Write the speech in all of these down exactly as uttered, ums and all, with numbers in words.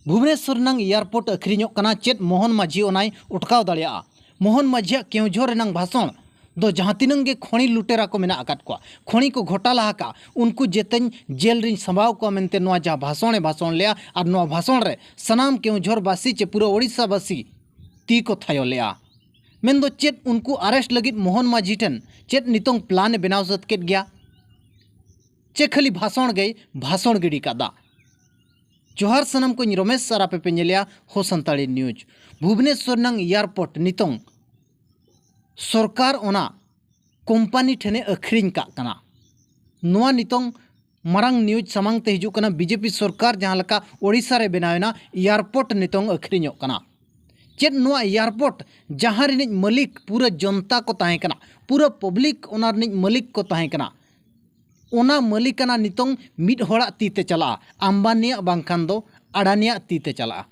ᱵᱷᱩᱵᱽᱱᱮᱥᱚᱨ ᱨᱮᱱᱟᱝ ᱮᱭᱟᱨᱯᱳᱨᱴ ᱟᱹᱠᱷᱨᱤᱧᱚᱜ ᱠᱟᱱᱟ, ᱪᱮᱫ ᱢᱳᱦᱚᱱ ᱢᱟᱹᱡᱷᱤ ᱚᱱᱟᱭ ᱚᱴᱠᱟᱣ ᱫᱟᱲᱮᱭᱟᱜᱼᱟ? ᱢᱳᱦᱚᱱ ᱢᱟᱹᱡᱷᱤᱭᱟᱜ ᱠᱮᱣᱡᱷᱚᱨ ᱨᱮᱱᱟᱝ ᱵᱷᱟᱥᱚᱱ ᱫᱚ ᱡᱟᱦᱟᱸ ᱛᱤᱱᱟᱹᱝ ᱜᱮ ᱠᱷᱚᱱᱤ ᱞᱩᱴᱮᱨᱟ ᱠᱚ ᱢᱮᱱᱟᱜ ᱟᱠᱟᱫ ᱠᱚᱣᱟ, ᱠᱷᱚᱱᱤ ᱠᱚ ᱜᱷᱚᱴᱟᱞᱟ ᱟᱠᱟᱫᱼᱟ, ᱩᱱᱠᱩ ᱡᱮᱛᱮᱧ ᱡᱮᱞ ᱨᱤᱧ ᱥᱟᱢᱵᱟᱣ ᱠᱚᱣᱟ ᱢᱮᱱᱛᱮ ᱱᱚᱣᱟ ᱡᱟᱦᱟᱸ ᱵᱷᱟᱥᱚᱱᱮ ᱵᱷᱟᱥᱚᱱ ᱞᱮᱜᱼᱟ, ᱟᱨ ᱱᱚᱣᱟ ᱵᱷᱟᱥᱚᱱ ᱨᱮ ᱥᱟᱱᱟᱢ ᱠᱮᱣᱡᱷᱚᱨ ᱵᱟᱹᱥᱤ ᱪᱮ ᱯᱩᱨᱟᱹ ᱳᱰᱤᱥᱟ ᱵᱟᱹᱥᱤ ᱛᱤ ᱠᱚ ᱛᱷᱟᱭᱚ ᱞᱮᱜᱼᱟ᱾ ᱢᱮᱱᱫᱚ ᱪᱮᱫ ᱩᱱᱠᱩ ᱟᱨᱮᱥᱴ ᱞᱟᱹᱜᱤᱫ ᱢᱳᱦᱚᱱ ᱢᱟᱹᱡᱷᱤ ᱴᱷᱮᱱ ᱪᱮᱫ ᱱᱤᱛᱚᱝ ᱯᱞᱟᱱ ᱮ ᱵᱮᱱᱟᱣ ᱥᱟᱹᱛ ᱠᱮᱫ ᱜᱮᱭᱟ? ᱪᱮ ᱠᱷᱟᱹᱞᱤ ᱵᱷᱟᱥᱚᱱ ᱜᱮᱭ ᱵᱷᱟᱥᱚᱱ ᱜᱤᱰᱤ ᱠᱟᱫᱟ? ᱡᱚᱦᱟᱨ ᱥᱟᱱᱟᱢ ᱠᱚᱧ ᱨᱚᱢᱮᱥ ᱟᱨ ᱟᱯᱮ ᱯᱮ ᱧᱮᱞᱮᱜᱼᱟ ᱦᱳ ᱥᱟᱱᱛᱟᱲᱤ ᱱᱤᱭᱩᱡᱽ᱾ ᱵᱷᱩᱵᱽᱱᱮᱥᱚᱨ ᱨᱮᱱᱟᱝ ᱮᱭᱟᱨᱯᱳᱨᱴ ᱱᱤᱛᱚᱝ ᱥᱚᱨᱠᱟᱨ ᱚᱱᱟ ᱠᱳᱢᱯᱟᱱᱤ ᱴᱷᱮᱱᱮ ᱟᱹᱠᱷᱨᱤᱧ ᱠᱟᱜ ᱠᱟᱱᱟ᱾ ᱱᱚᱣᱟ ᱱᱤᱛᱚᱝ ᱢᱟᱨᱟᱝ ᱱᱤᱭᱩᱡᱽ ᱥᱟᱢᱟᱝ ᱛᱮ ᱦᱤᱡᱩᱜ ᱠᱟᱱᱟ, ᱵᱤᱡᱮᱯᱤ ᱥᱚᱨᱠᱟᱨ ᱡᱟᱦᱟᱸ ᱞᱮᱠᱟ ᱳᱰᱤᱥᱟ ᱨᱮ ᱵᱮᱱᱟᱣ ᱮᱱᱟ, ᱮᱭᱟᱨᱯᱳᱨᱴ ᱱᱤᱛᱚᱝ ᱟᱹᱠᱷᱨᱤᱧᱚᱜ ᱠᱟᱱᱟ᱾ ᱪᱮᱫ ᱱᱚᱣᱟ ᱮᱭᱟᱨᱯᱳᱨᱴ ᱡᱟᱦᱟᱸ ᱨᱤᱱᱤᱡ ᱢᱟᱹᱞᱤᱠ ᱯᱩᱨᱟᱹ ᱡᱚᱱᱛᱟ ᱠᱚ ᱛᱟᱦᱮᱸ ᱠᱟᱱᱟ, ᱯᱩᱨᱟᱹ ᱯᱟᱵᱽᱞᱤᱠ ᱚᱱᱟ ᱨᱤᱱᱤᱡ ᱢᱟᱹᱞᱤᱠ ᱠᱚ ᱛᱟᱦᱮᱸ ᱠᱟᱱᱟ, ᱚᱱᱟ ᱢᱟᱹᱞᱤᱠᱟᱱᱟ ᱱᱤᱛᱚᱝ ᱢᱤᱫ ᱦᱚᱲᱟᱜ ᱛᱤ ᱛᱮ ᱪᱟᱞᱟᱜᱼᱟ, ᱟᱢᱵᱟᱱᱤᱭᱟᱜ ᱵᱟᱝᱠᱷᱟᱱ ᱫᱚ ᱟᱰᱟᱱᱤᱭᱟᱜ ᱛᱤ ᱛᱮ ᱪᱟᱞᱟᱜᱼᱟ᱾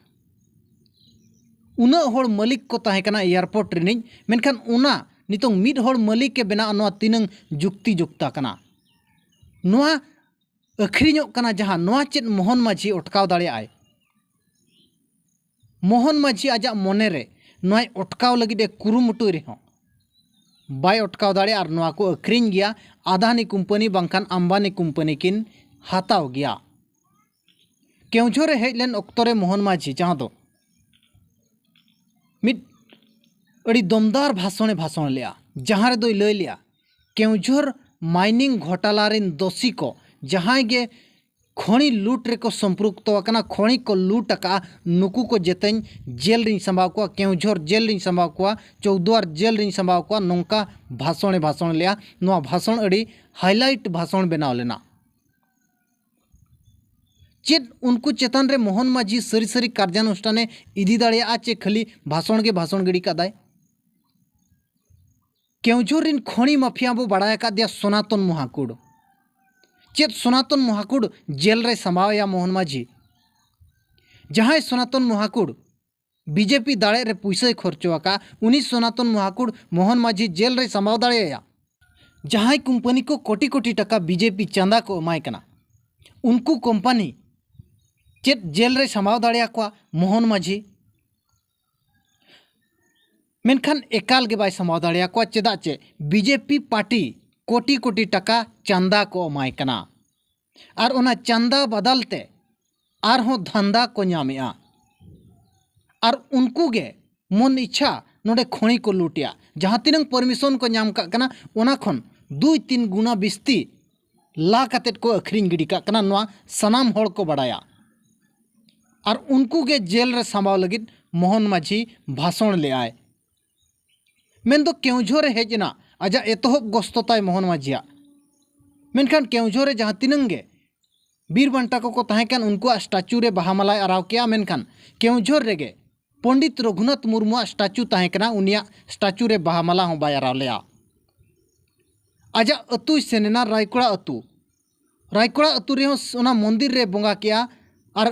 ᱩᱱᱟᱹᱜ ᱦᱚᱲ ᱢᱟᱹᱞᱤᱠ ᱠᱚ ᱛᱟᱦᱮᱸ ᱠᱟᱱᱟ ᱮᱭᱟᱨᱯᱳᱨᱴ ᱨᱤᱱᱤᱡ, ᱢᱮᱱᱠᱷᱟᱱ ᱚᱱᱟ ᱱᱤᱛᱚᱝ ᱢᱤᱫ ᱦᱚᱲ ᱢᱟᱹᱞᱤᱠ ᱮ ᱵᱮᱱᱟᱜᱼᱟ, ᱱᱚᱣᱟ ᱛᱤᱱᱟᱹᱝ ᱡᱩᱠᱛᱤ ᱡᱩᱠᱛᱟ ᱠᱟᱱᱟ? ᱱᱚᱣᱟ ᱟᱹᱠᱷᱨᱤᱧᱚᱜ ᱠᱟᱱᱟ ᱡᱟᱦᱟᱸ, ᱱᱚᱣᱟ ᱪᱮᱫ ᱢᱳᱦᱚᱱ ᱢᱟᱹᱡᱷᱤ ᱚᱴᱠᱟᱣ ᱫᱟᱲᱮᱭᱟᱜᱼᱟᱭ? ᱢᱳᱦᱚᱱ ᱢᱟᱹᱡᱷᱤ ᱟᱡᱟᱜ ᱢᱚᱱᱮ ᱨᱮ ᱱᱚᱣᱟᱭ ᱚᱴᱠᱟᱣ ᱞᱟᱹᱜᱤᱫ ᱮ ᱠᱩᱨᱩᱢᱩᱴᱩᱭ ᱨᱮᱦᱚᱸ ᱵᱟᱭ ᱚᱴᱠᱟᱣ ᱫᱟᱲᱮᱭᱟᱜᱼᱟ, ᱟᱨ ᱱᱚᱣᱟ ᱠᱚ ᱟᱹᱠᱷᱨᱤᱧ ᱜᱮᱭᱟ᱾ ᱟᱫᱟᱱᱤ ᱠᱳᱢᱯᱟᱱᱤ ᱵᱟᱝᱠᱷᱟᱱ ᱟᱢᱵᱟᱱᱤ ᱠᱳᱢᱯᱟᱱᱤ ᱠᱤᱱ ᱦᱟᱛᱟᱣ ᱜᱮᱭᱟ᱾ ᱠᱮᱣᱡᱷᱚᱨ ᱮ ᱦᱮᱡ ᱞᱮᱱ ᱚᱠᱛᱚ ᱨᱮ ᱢᱳᱦᱚᱱ ᱢᱟᱹᱡᱷᱤ ᱡᱟᱦᱟᱸ ᱫᱚ ᱢᱤᱫ ᱟᱹᱰᱤ ᱫᱚᱢᱫᱟᱨ ᱵᱷᱟᱥᱚᱬᱮ ᱵᱷᱟᱥᱚᱬ ᱞᱮᱜᱼᱟ, ᱡᱟᱦᱟᱸ ᱨᱮᱫᱚᱭ ᱞᱟᱹᱭ ᱞᱮᱜᱼᱟ, ᱠᱮᱣᱡᱷᱚᱨ ᱢᱟᱭᱱᱤᱝ ᱜᱷᱚᱴᱟᱞᱟ ᱨᱮᱱ ᱫᱳᱥᱤ ᱠᱚ, ᱡᱟᱦᱟᱸᱭ ᱜᱮ ᱠᱷᱚᱱᱤ ᱞᱩᱴ ᱨᱮᱠᱚ ᱥᱚᱢᱯᱨᱩᱠᱛᱚ ᱟᱠᱟᱱᱟ, ᱠᱷᱚᱱᱤ ᱠᱚ ᱞᱩᱴ ᱟᱠᱟᱫᱼᱟ, ᱱᱩᱠᱩ ᱠᱚ ᱡᱮᱛᱮᱧ ᱡᱮᱞ ᱨᱤᱧ ᱥᱟᱢᱵᱟᱣ ᱠᱚᱣᱟ, ᱠᱮᱣᱡᱷᱚᱨ ᱡᱮᱞ ᱨᱤᱧ ᱥᱟᱢᱵᱟᱣ ᱠᱚᱣᱟ, ᱪᱳᱣᱫᱩᱣᱟᱨ ᱡᱮᱞ ᱨᱤᱧ ᱥᱟᱢᱵᱟᱣ ᱠᱚᱣᱟ, ᱱᱚᱝᱠᱟ ᱵᱷᱟᱥᱚᱬᱮ ᱵᱷᱟᱥᱚᱬ ᱞᱮᱜᱼᱟ᱾ ᱱᱚᱣᱟ ᱵᱷᱟᱥᱚᱬ ᱟᱹᱰᱤ ᱦᱟᱭᱞᱟᱭᱤᱴ ᱵᱷᱟᱥᱚᱬ ᱵᱮᱱᱟᱣ ᱞᱮᱱᱟ᱾ ᱪᱮᱫ ᱩᱱᱠᱩ ᱪᱮᱛᱟᱱ ᱨᱮ ᱢᱳᱦᱚᱱ ᱢᱟᱹᱡᱷᱤ ᱥᱟᱹᱨᱤ ᱥᱟᱹᱨᱤ ᱠᱟᱨᱡᱟᱱᱩᱥᱴᱷᱟᱱᱮ ᱤᱫᱤ ᱫᱟᱲᱮᱭᱟᱜᱼᱟ, ᱪᱮ ᱠᱷᱟᱹᱞᱤ ᱵᱷᱟᱥᱚᱬ ᱜᱮ ᱵᱷᱟᱥᱚᱬ ᱜᱤᱰᱤ ᱠᱟᱫᱟᱭ? ᱠᱮᱣᱡᱷᱚᱨ ᱨᱤᱱ ᱠᱷᱚᱱᱤ ᱢᱟᱯᱷᱤᱭᱟ ᱵᱚ ᱵᱟᱲᱟᱭ ᱟᱠᱟᱫᱮᱭᱟ ᱥᱚᱱᱟᱛᱚᱱ ᱢᱚᱦᱟᱠᱩᱲ᱾ ᱪᱮᱫ ᱥᱚᱱᱟᱛᱚᱱ ᱢᱚᱦᱟᱠᱩᱲ ᱡᱮᱞ ᱨᱮ ᱥᱟᱢᱵᱟᱣᱮᱭᱟ ᱢᱳᱦᱚᱱ ᱢᱟᱹᱡᱷᱤ? ᱡᱟᱦᱟᱸᱭ ᱥᱚᱱᱟᱛᱚᱱ ᱢᱚᱦᱟᱠᱩᱲ ᱵᱤᱡᱮᱯᱤ ᱫᱟᱲᱮ ᱨᱮ ᱯᱩᱭᱥᱟᱹᱭ ᱠᱷᱚᱨᱪᱚ ᱟᱠᱟᱫ, ᱩᱱᱤ ᱥᱚᱱᱟᱛᱚᱱ ᱢᱚᱦᱟᱠᱩᱲ ᱢᱳᱦᱚᱱ ᱢᱟᱹᱡᱷᱤ ᱡᱮᱞ ᱨᱮ ᱥᱟᱢᱵᱟᱣ ᱫᱟᱲᱮᱭᱟᱭᱟ? ᱡᱟᱦᱟᱸᱭ ᱠᱳᱢᱯᱟᱱᱤ ᱠᱚ ᱠᱳᱴᱤ ᱠᱳᱴᱤ ᱴᱟᱠᱟ ᱵᱤᱡᱮᱯᱤ ᱪᱟᱸᱫᱟ ᱠᱚ ᱮᱢᱟᱭ ᱠᱟᱱᱟ, ᱩᱱᱠᱩ ᱠᱳᱢᱯᱟᱱᱤ ᱪᱮᱫ ᱡᱮᱞ ᱨᱮ ᱥᱟᱢᱵᱟᱣ ᱫᱟᱲᱮᱭᱟᱠᱚᱣᱟ ᱢᱳᱦᱚᱱ ᱢᱟᱹᱡᱷᱤ? ᱢᱮᱱᱠᱷᱟᱱ ᱮᱠᱟᱞ ᱜᱮ ᱵᱟᱭ ᱥᱟᱢᱵᱟᱣ ᱫᱟᱲᱮᱭᱟᱠᱚᱣᱟ᱾ ᱪᱮᱫᱟᱜ ᱪᱮ ᱵᱤᱡᱮᱯᱤ ᱯᱟᱨᱴᱤ ᱠᱳᱴᱤ ᱠᱳᱴᱤ ᱴᱟᱠᱟ ᱪᱟᱸᱫᱟ ᱠᱚ ᱮᱢᱟᱭ ᱠᱟᱱᱟ, ᱟᱨ ᱚᱱᱟ ᱪᱟᱸᱫᱟ ᱵᱟᱫᱟᱞ ᱛᱮ ᱟᱨᱦᱚᱸ ᱫᱷᱟᱱᱫᱟ ᱠᱚ ᱧᱟᱢᱮᱜᱼᱟ᱾ ᱟᱨ ᱩᱱᱠᱩ ᱜᱮ ᱢᱚᱱ ᱤᱪᱪᱷᱟ ᱱᱚᱰᱮ ᱠᱷᱚᱬᱤ ᱠᱚ ᱞᱩᱴᱮᱜᱼᱟ᱾ ᱡᱟᱦᱟᱸ ᱛᱤᱱᱟᱹᱝ ᱯᱟᱨᱢᱤᱥᱚᱱ ᱠᱚ ᱧᱟᱢ ᱠᱟᱜ ᱠᱟᱱᱟ, ᱚᱱᱟ ᱠᱷᱚᱱ ᱫᱩᱭ ᱛᱤᱱ ᱜᱩᱱᱟ ᱵᱤᱥᱛᱤ ᱞᱟ ᱠᱟᱛᱮᱫ ᱠᱚ ᱟᱹᱠᱷᱨᱤᱧ ᱜᱤᱰᱤ ᱠᱟᱜ ᱠᱟᱱᱟ᱾ ᱱᱚᱣᱟ ᱥᱟᱱᱟᱢ ᱦᱚᱲ ᱠᱚ ᱵᱟᱲᱟᱭᱟ᱾ ᱟᱨ ᱩᱱᱠᱩ ᱜᱮ ᱡᱮᱞ ᱨᱮ ᱥᱟᱢᱵᱟᱣ ᱞᱟᱹᱜᱤᱫ ᱢᱳᱦᱚᱱ ᱢᱟᱹᱡᱷᱤ ᱵᱷᱟᱥᱚᱬ ᱞᱮᱜᱼᱟᱭ᱾ ᱢᱮᱱᱫᱚ ᱠᱮᱣᱡᱷᱚᱨ ᱮ ᱦᱮᱡ ᱮᱱᱟ, ᱟᱡᱟᱜ ᱮᱛᱚᱦᱚᱵ ᱜᱚᱥᱛᱚ ᱛᱟᱭ ᱢᱳᱦᱚᱱ ᱢᱟᱹᱡᱷᱤᱭᱟᱜ᱾ ᱢᱮᱱᱠᱷᱟᱱ ᱠᱮᱣᱡᱷᱚᱨ ᱨᱮ ᱡᱟᱦᱟᱸ ᱛᱤᱱᱟᱹᱝ ᱜᱮ ᱵᱤᱨ ᱵᱟᱱᱴᱟ ᱠᱚᱠᱚ ᱛᱟᱦᱮᱸ ᱠᱟᱱ, ᱩᱱᱠᱩᱣᱟᱜ ᱥᱴᱟᱪᱩ ᱨᱮ ᱵᱟᱦᱟ ᱢᱟᱞᱟᱭ ᱟᱨᱟᱣ ᱠᱮᱜᱼᱟ᱾ ᱢᱮᱱᱠᱷᱟᱱ ᱠᱮᱣᱡᱷᱚᱨ ᱨᱮᱜᱮ ᱯᱚᱱᱰᱤᱛ ᱨᱚᱜᱷᱩᱱᱟᱛᱷ ᱢᱩᱨᱢᱩᱣᱟᱜ ᱥᱴᱟᱪᱩ ᱛᱟᱦᱮᱸ ᱠᱟᱱᱟ, ᱩᱱᱤᱭᱟᱜ ᱥᱴᱟᱪᱩ ᱨᱮ ᱵᱟᱦᱟ ᱢᱟᱞᱟ ᱦᱚᱸ ᱵᱟᱭ ᱟᱨᱟᱣ ᱞᱮᱜᱼᱟ᱾ ᱟᱡᱟᱜ ᱟᱹᱛᱩᱭ ᱥᱮᱱ ᱮᱱᱟ ᱨᱟᱭᱠᱚᱲᱟ ᱟᱹᱛᱩ᱾ ᱨᱟᱭᱠᱚᱲᱟ ᱟᱹᱛᱩ ᱨᱮᱦᱚᱸ ᱚᱱᱟ ᱢᱚᱱᱫᱤᱨ ᱨᱮ ᱵᱚᱸᱜᱟ ᱠᱮᱜᱼᱟ᱾ ᱟᱨ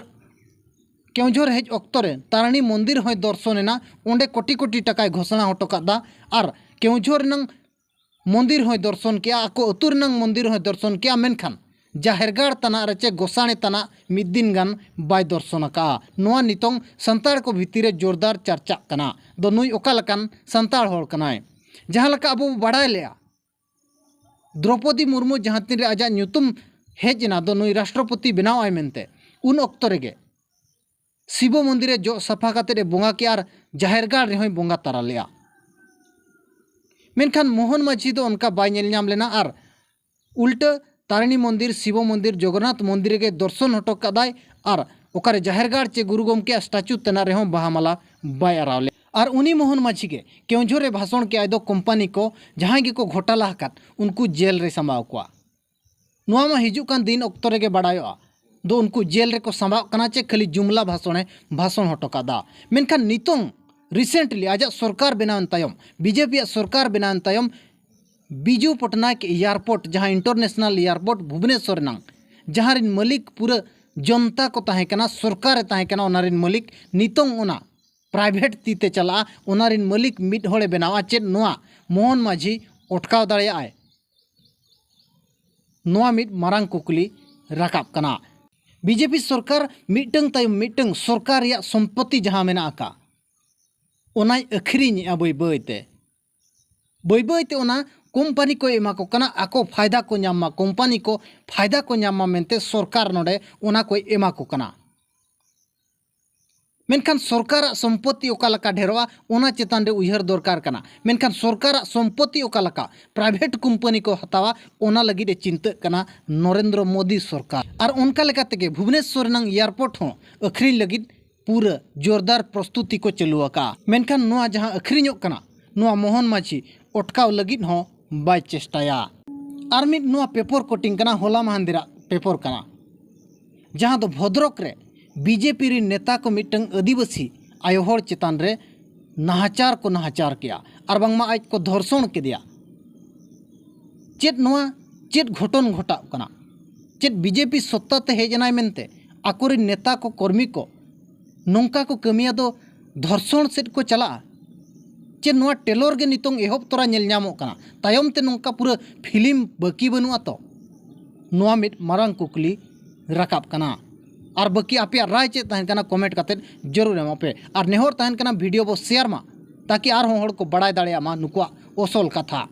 ᱠᱮᱣᱡᱷᱚᱨ ᱦᱮᱡ ᱚᱠᱛᱚ ᱨᱮ ᱛᱟᱨᱤᱬᱤ ᱢᱚᱱᱫᱤᱨ ᱦᱚᱸᱭ ᱫᱚᱨᱥᱚᱱ ᱮᱱᱟ᱾ ᱚᱸᱰᱮ ᱠᱳᱴᱤ ᱠᱳᱴᱤ ᱴᱟᱠᱟᱭ ᱜᱷᱳᱥᱚᱱᱟ ᱦᱚᱴᱚ ᱠᱟᱫᱟ᱾ ᱟᱨ ᱠᱮᱣᱡᱷᱚᱨ ᱨᱮᱱᱟᱝ ᱢᱚᱱᱫᱤᱨ ᱦᱚᱸᱭ ᱫᱚᱨᱥᱚᱱ ᱠᱮᱜᱼᱟ, ᱟᱠᱚ ᱟᱹᱛᱩ ᱨᱮᱱᱟᱝ ᱢᱚᱱᱫᱤᱨ ᱦᱚᱸᱭ ᱫᱚᱨᱥᱚᱱ ᱠᱮᱜᱼᱟ᱾ ᱢᱮᱱᱠᱷᱟᱱ ᱡᱟᱦᱮᱨ ᱜᱟᱲ ᱛᱟᱱᱟᱜ ᱨᱮ ᱪᱮ ᱜᱚᱥᱟᱬᱮ ᱛᱟᱱᱟᱜ ᱢᱤᱫ ᱫᱤᱱ ᱜᱟᱱ ᱵᱟᱭ ᱫᱚᱨᱥᱚᱱ ᱟᱠᱟᱜᱼᱟ᱾ ᱱᱚᱣᱟ ᱱᱤᱛᱚᱝ ᱥᱟᱱᱛᱟᱲ ᱠᱚ ᱵᱷᱤᱛᱤᱨ ᱨᱮ ᱡᱳᱨᱫᱟᱨ ᱪᱟᱨᱪᱟᱜ ᱠᱟᱱᱟ᱾ ᱫᱚ ᱱᱩᱭ ᱚᱠᱟ ᱞᱮᱠᱟᱱ ᱥᱟᱱᱛᱟᱲ ᱦᱚᱲ ᱠᱟᱱᱟᱭ? ᱡᱟᱦᱟᱸ ᱞᱮᱠᱟ ᱟᱵᱚ ᱵᱚ ᱵᱟᱲᱟᱭ ᱞᱮᱜᱼᱟ, ᱫᱨᱚᱯᱚᱫᱤ ᱢᱩᱨᱢᱩ ᱡᱟᱦᱟᱸ ᱛᱤᱱ ᱨᱮ ᱟᱡᱟᱜ ᱧᱩᱛᱩᱢ ᱦᱮᱡ ᱮᱱᱟ ᱫᱚ ᱱᱩᱭ ᱨᱟᱥᱴᱨᱚᱯᱚᱛᱤ ᱵᱮᱱᱟᱣ ᱟᱭ ᱢᱮᱱᱛᱮ, ᱩᱱ ᱚᱠᱛᱚ ᱨᱮᱜᱮ ᱥᱤᱵᱚ ᱢᱚᱱᱫᱤᱨ ᱨᱮ ᱡᱚᱜ ᱥᱟᱯᱷᱟ ᱠᱟᱛᱮᱫ ᱮ ᱵᱚᱸᱜᱟ ᱠᱮᱜᱼᱟ ᱟᱨ ᱡᱟᱦᱮᱨ ᱜᱟᱲ ᱨᱮᱦᱚᱸᱭ ᱵᱚᱸᱜᱟ ᱛᱟᱨᱟ ᱞᱮᱜᱼᱟ᱾ ᱢᱮᱱᱠᱷᱟᱱ ᱢᱳᱦᱚᱱ ᱢᱟᱹᱡᱷᱤ ᱫᱚ ᱚᱱᱠᱟ ᱵᱟᱭ ᱧᱮᱞ ᱧᱟᱢ ᱞᱮᱱᱟ ᱟᱨ ᱩᱞᱴᱟᱹ ᱛᱟᱨᱤᱬᱤ ᱢᱚᱱᱫᱤᱨ, ᱥᱤᱵᱚ ᱢᱚᱱᱫᱤᱨ, ᱡᱚᱜᱚᱱᱱᱟᱛᱷ ᱢᱚᱱᱫᱤᱨ ᱨᱮᱜᱮ ᱫᱚᱨᱥᱚᱱ ᱦᱚᱴᱚ ᱠᱟᱫᱟᱭ᱾ ᱟᱨ ᱚᱠᱟᱨᱮ ᱡᱟᱦᱮᱨ ᱜᱟᱲ ᱪᱮ ᱜᱩᱨᱩ ᱜᱚᱢᱠᱮᱭᱟᱜ ᱥᱴᱟᱪᱩ ᱛᱮᱱᱟᱜ ᱨᱮᱦᱚᱸ ᱵᱟᱦᱟ ᱢᱟᱞᱟ ᱵᱟᱭ ᱟᱨᱟᱣ ᱞᱮᱫ᱾ ᱟᱨ ᱩᱱᱤ ᱢᱳᱦᱚᱱ ᱢᱟᱹᱡᱷᱤ ᱜᱮ ᱠᱮᱣᱡᱷᱚᱨ ᱨᱮ ᱵᱷᱟᱥᱚᱬ ᱠᱮᱜᱼᱟᱭ ᱫᱚ ᱠᱳᱢᱯᱟᱱᱤ ᱠᱚ ᱡᱟᱦᱟᱸᱭ ᱜᱮᱠᱚ ᱜᱷᱚᱴᱟᱞᱟ ᱟᱠᱟᱫ ᱩᱱᱠᱩ ᱡᱮᱞ ᱨᱮ ᱥᱟᱢᱵᱟᱣ ᱠᱚᱣᱟ᱾ ᱱᱚᱣᱟ ᱢᱟ ᱦᱤᱡᱩᱜ ᱠᱟᱱ ᱫᱤᱱ ᱚᱠᱛᱚ ᱨᱮᱜᱮ ᱵᱟᱲᱟᱭᱚᱜᱼᱟ ᱫᱚ ᱩᱱᱠᱩ ᱡᱮᱞ ᱨᱮᱠᱚ ᱥᱟᱢᱵᱟᱣ ᱠᱟᱱᱟ ᱪᱮ ᱠᱷᱟᱹᱞᱤ ᱡᱩᱢᱞᱟ ᱵᱷᱟᱥᱚᱬᱮ ᱵᱷᱟᱥᱚᱬ ᱦᱚᱴᱚ ᱠᱟᱫᱟ᱾ ᱢᱮᱱᱠᱷᱟᱱ ᱱᱤᱛᱚᱝ recently ᱟᱡᱟᱜ ᱥᱚᱨᱠᱟᱨ ᱵᱮᱱᱟᱣᱮᱱ ᱛᱟᱭᱚᱢ, ᱵᱤᱡᱮᱯᱤᱭᱟᱜ ᱥᱚᱨᱠᱟᱨ ᱵᱮᱱᱟᱣᱮᱱ ᱛᱟᱭᱚᱢ ᱵᱤᱡᱩ ᱯᱚᱴᱱᱟᱭᱮᱠ ᱮᱭᱟᱨᱯᱳᱨᱴ, ᱡᱟᱦᱟᱸ ᱤᱱᱴᱟᱨᱱᱮᱥᱱᱟᱞ ᱮᱭᱟᱨᱯᱳᱨᱴ ᱵᱷᱩᱵᱽᱱᱮᱥᱚᱨ ᱨᱮᱱᱟᱝ, ᱡᱟᱦᱟᱸ ᱨᱤᱱ ᱢᱟᱹᱞᱤᱠ ᱯᱩᱨᱟᱹ ᱡᱚᱱᱛᱟ ᱠᱚ ᱛᱟᱦᱮᱸ ᱠᱟᱱᱟ, ᱥᱚᱨᱠᱟᱨᱮ ᱛᱟᱦᱮᱸ ᱠᱟᱱᱟ, ᱚᱱᱟ ᱨᱤᱱ ᱢᱟᱹᱞᱤᱠ ᱱᱤᱛᱚᱝ ᱚᱱᱟ ᱯᱨᱟᱭᱵᱷᱮᱴ ᱛᱤ ᱛᱮ ᱪᱟᱞᱟᱜᱼᱟ, ᱚᱱᱟ ᱨᱤᱱ ᱢᱟᱹᱞᱤᱠ ᱢᱤᱫ ᱦᱚᱲᱮ ᱵᱮᱱᱟᱣᱟ᱾ ᱪᱮᱫ ᱱᱚᱣᱟ ᱢᱳᱦᱚᱱ ᱢᱟᱹᱡᱷᱤ ᱚᱴᱠᱟᱣ ᱫᱟᱲᱮᱭᱟᱜᱼᱟᱭ? ᱱᱚᱣᱟ ᱢᱤᱫ ᱢᱟᱨᱟᱝ ᱠᱩᱠᱞᱤ ᱨᱟᱠᱟᱵ ᱠᱟᱱᱟ᱾ ᱵᱤᱡᱮᱯᱤ ᱥᱚᱨᱠᱟᱨ ᱢᱤᱫᱴᱟᱝ ᱛᱟᱭᱚᱢ ᱢᱤᱫᱴᱟᱝ ᱥᱚᱨᱠᱟᱨ ᱨᱮᱭᱟᱜ ᱥᱚᱢᱯᱚᱛᱤ ᱡᱟᱦᱟᱸ ᱢᱮᱱᱟᱜ ᱟᱠᱟᱫ, ᱚᱱᱟᱭ ᱟᱹᱠᱷᱨᱤᱧᱮᱜᱼᱟ ᱵᱟᱹᱭ ᱵᱟᱹᱭ ᱛᱮ᱾ ᱵᱟᱹᱭ ᱵᱟᱹᱭ ᱛᱮ ᱚᱱᱟ ᱠᱳᱢᱯᱟᱱᱤ ᱠᱚᱭ ᱮᱢᱟ ᱠᱚ ᱠᱟᱱᱟ, ᱟᱠᱚ ᱯᱷᱟᱭᱫᱟ ᱠᱚ ᱧᱟᱢ ᱢᱟ, ᱠᱳᱢᱯᱟᱱᱤ ᱠᱚ ᱯᱷᱟᱭᱫᱟ ᱠᱚ ᱧᱟᱢ ᱢᱟ ᱢᱮᱱᱛᱮ ᱥᱚᱨᱠᱟᱨ ᱱᱚᱰᱮ ᱚᱱᱟ ᱠᱚᱭ ᱮᱢᱟ ᱠᱚ ᱠᱟᱱᱟ᱾ ᱢᱮᱱᱠᱷᱟᱱ ᱥᱚᱨᱠᱟᱨᱟᱜ ᱥᱚᱢᱯᱚᱛᱤ ᱚᱠᱟ ᱞᱮᱠᱟ ᱰᱷᱮᱨᱚᱜᱼᱟ, ᱚᱱᱟ ᱪᱮᱛᱟᱱ ᱨᱮ ᱩᱭᱦᱟᱹᱨ ᱫᱚᱨᱠᱟᱨ ᱠᱟᱱᱟ᱾ ᱢᱮᱱᱠᱷᱟᱱ ᱥᱚᱨᱠᱟᱨᱟᱜ ᱥᱚᱢᱯᱚᱛᱤ ᱚᱠᱟ ᱞᱮᱠᱟ ᱯᱨᱟᱭᱵᱷᱮᱴ ᱠᱳᱢᱯᱟᱱᱤ ᱠᱚ ᱦᱟᱛᱟᱣᱟ, ᱚᱱᱟ ᱞᱟᱹᱜᱤᱫ ᱮ ᱪᱤᱱᱛᱟᱹᱜ ᱠᱟᱱᱟ ᱱᱚᱨᱮᱱᱫᱨᱚ ᱢᱳᱫᱤ ᱥᱚᱨᱠᱟᱨ᱾ ᱟᱨ ᱚᱱᱠᱟ ᱞᱮᱠᱟ ᱛᱮᱜᱮ ᱵᱷᱩᱵᱽᱱᱮᱥᱣᱚᱨ ᱨᱮᱱᱟᱝ ᱮᱭᱟᱨᱯᱳᱨᱴ ᱦᱚᱸ ᱟᱹᱠᱷᱨᱤᱧ ᱞᱟᱹᱜᱤᱫ ᱯᱩᱨᱟᱹ ᱡᱳᱨᱫᱟᱨ ᱯᱨᱚᱥᱛᱩᱛᱤ ᱠᱚ ᱪᱟᱹᱞᱩ ᱟᱠᱟᱫᱼᱟ᱾ ᱢᱮᱱᱠᱷᱟᱱ ᱱᱚᱣᱟ ᱡᱟᱦᱟᱸ ᱟᱹᱠᱷᱨᱤᱧᱚᱜ ᱠᱟᱱᱟ, ᱱᱚᱣᱟ ᱢᱳᱦᱚᱱ ᱢᱟᱹᱡᱷᱤ ᱚᱴᱠᱟᱣ ᱞᱟᱹᱜᱤᱫ ᱦᱚᱸ ᱵᱟᱭ ᱪᱮᱥᱴᱟᱭᱟ᱾ ᱟᱨ ᱢᱤᱫ ᱱᱚᱣᱟ ᱯᱮᱯᱚᱨ ᱠᱚᱴᱤᱝ ᱠᱟᱱᱟ, ᱦᱚᱞᱟ ᱢᱟᱦᱟᱱᱫᱤᱨᱟᱜ ᱯᱮᱯᱚᱨ ᱠᱟᱱᱟ, ᱡᱟᱦᱟᱸ ᱫᱚ ᱵᱷᱚᱫᱨᱚᱠ ᱨᱮ ᱵᱤᱡᱮᱯᱤ ᱨᱤᱱ ᱱᱮᱛᱟ ᱠᱚ ᱢᱤᱫᱴᱟᱝ ᱟᱹᱫᱤᱵᱟᱹᱥᱤ ᱟᱭᱳ ᱦᱚᱲ ᱪᱮᱛᱟᱱ ᱨᱮ ᱱᱟᱦᱟᱪᱟᱨ ᱠᱚ ᱱᱟᱦᱟᱪᱟᱨ ᱠᱮᱜᱼᱟ ᱟᱨ ᱵᱟᱝᱢᱟ ᱟᱡ ᱠᱚ ᱫᱷᱚᱨᱥᱚᱱ ᱠᱮᱫᱮᱭᱟ᱾ ᱪᱮᱫ ᱱᱚᱣᱟ, ᱪᱮᱫ ᱜᱷᱚᱴᱚᱱ ᱜᱷᱚᱴᱟᱜ ᱠᱟᱱᱟ? ᱪᱮᱫ ᱵᱤᱡᱮᱯᱤ ᱥᱚᱛᱛᱟ ᱛᱮ ᱦᱮᱡ ᱮᱱᱟᱭ ᱢᱮᱱᱛᱮ ᱟᱠᱚᱨᱮᱱ ᱱᱮᱛᱟ ᱠᱚ, ᱠᱚᱨᱢᱤ ᱠᱚ ᱱᱚᱝᱠᱟ ᱠᱚ ᱠᱟᱹᱢᱤᱭᱟ ᱫᱚ ᱫᱷᱚᱨᱥᱚᱱ ᱥᱮᱫ ᱠᱚ ᱪᱟᱞᱟᱜᱼᱟ? ᱪᱮᱫ ᱱᱚᱣᱟ ᱴᱮᱞᱚᱨ ᱜᱮ ᱱᱤᱛᱚᱝ ᱮᱦᱚᱵ ᱛᱚᱨᱟ ᱧᱮᱞ ᱧᱟᱢᱚᱜ ᱠᱟᱱᱟ, ᱛᱟᱭᱚᱢ ᱛᱮ ᱱᱚᱝᱠᱟ ᱯᱩᱨᱟᱹ ᱯᱷᱤᱞᱢ ᱵᱟᱹᱠᱤ ᱵᱟᱹᱱᱩᱜᱼᱟ ᱛᱚ? ᱱᱚᱣᱟ ᱢᱤᱫ ᱢᱟᱨᱟᱝ ᱠᱩᱠᱞᱤ ᱨᱟᱠᱟᱵ ᱠᱟᱱᱟ᱾ ᱟᱨ ᱵᱟᱹᱠᱤ ᱟᱯᱮᱭᱟᱜ ᱨᱟᱭ ᱪᱮᱫ ᱛᱟᱦᱮᱱ ᱠᱟᱱᱟ, ᱠᱚᱢᱮᱱᱴ ᱠᱟᱛᱮᱫ ᱡᱟᱹᱨᱩᱲ ᱮᱢᱚᱜ ᱯᱮ᱾ ᱟᱨ ᱱᱮᱦᱚᱨ ᱛᱟᱦᱮᱱ ᱠᱟᱱᱟ, ᱵᱷᱤᱰᱤᱭᱳ ᱵᱚ ᱥᱮᱭᱟᱨ ᱢᱟ, ᱛᱟᱠᱤ ᱟᱨᱦᱚᱸ ᱦᱚᱲ ᱠᱚ ᱵᱟᱲᱟᱭ ᱫᱟᱲᱮᱭᱟᱜ ᱢᱟ ᱱᱩᱠᱩᱣᱟᱜ ᱚᱥᱚᱞ ᱠᱟᱛᱷᱟ᱾